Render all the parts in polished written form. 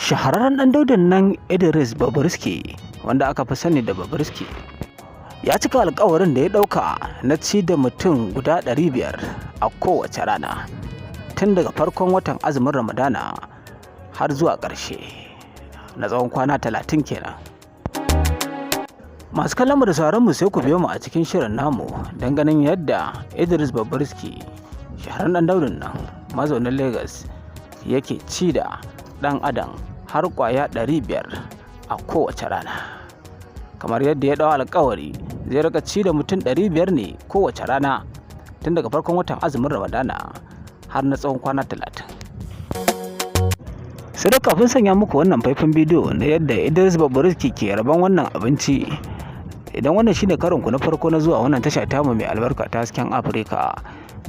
Shahararren ɗan daudin nan Idris Bobrisky, wanda aka fi sani da Bobrisky, ya cika alkawarin da ya ɗauka na ci da mutum guda 500 a kowace rana tun daga farkon watan azumin Ramadana har zuwa ƙarshe, na tsawon kwana 30 kenan. Masu kallon mu da sauran mu, sai ku biyo mu a cikin shirin namu don ganin yadda Idris Bobrisky, shahararren ɗan daudin nan mazaunin Lagos, yake ci da ɗan adam har ƙwaya 500 a kowace rana. Kamar yadda ya ɗau alkawari zai rika ci da mutum 500 ne kowace rana tun daga farkon watan azumin Ramadana har na tsawon kwana 30. Sai da kafin sanya muku wannan faifan bidiyo na yadda Idris Bobrisky ke rabon wannan abinci, idan wannan shine karon ku na farko na zuwa wannan tasha tamu mai albarka ta Hasken Afirka,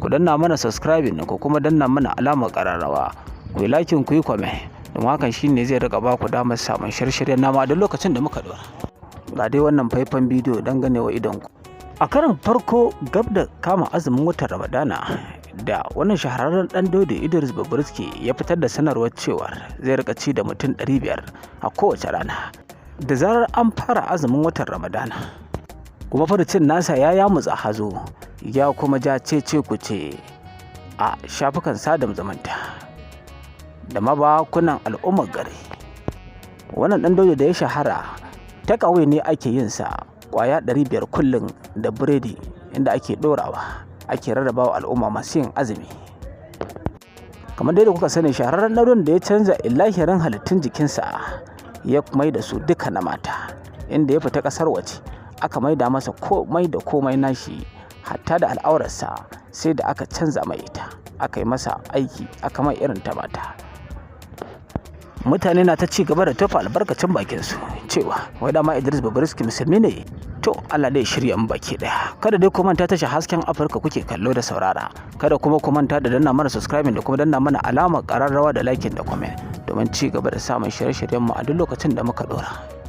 ku danna mana subscribing, ku kuma danna mana alamar kararrawa, ku yi liking, ku yi comment, don hakan shine zai rika ba ku damar samun shirye-shiryen namu a duk lokacin da muka dora. Ga dai wannan faifan bidiyo don ganewa idon ku. A karon farko, gab da kama azumin watan Ramadana, da wannan shahararren dan dodi Idris Bobrisky ya fitar da sanarwar cewa zai rika ci da mutum 500 a kowace rana da zarar an fara azumin watan Ramadana. Kuma furucin nasa ya yamutsa hazo, ya kuma ja cece kuce a shafukan sada zumunta da mabakunan al'ummar gari. Wannan dan dodi da ya shahara, takeaway ne ake yin sa kwaya 500 kullum da biredi, inda ake dorawa ake rarrabawa al'umma masu yin azumi. Kamar dai da kuka sani, shahararren ɗaurin da ya canza ilahirin halittun jikinsa ya mai da su duka na mata, inda ya fita ƙasar waje aka maida masa komai da komai nashi, hatta da al'aurarsa sai da aka canza mai ita, aka yi masa aiki, aka mai irin ta mata. Mutane na ta ci gaba da tofa albarkacin bakinsu cewa wai dama Idris Bobrisky musulmi ne? To, Allah dai shirya mu baki daya. Kada dai ku manta, tasha Hasken Afirka kuke kallo da saurara. Kada kuma ku manta da danna mana subscribing da kuma danna mana alamar kararrawa da liking da comment domin ci gaba da samun shirye-shiryen mu a duk lokacin da muka dora.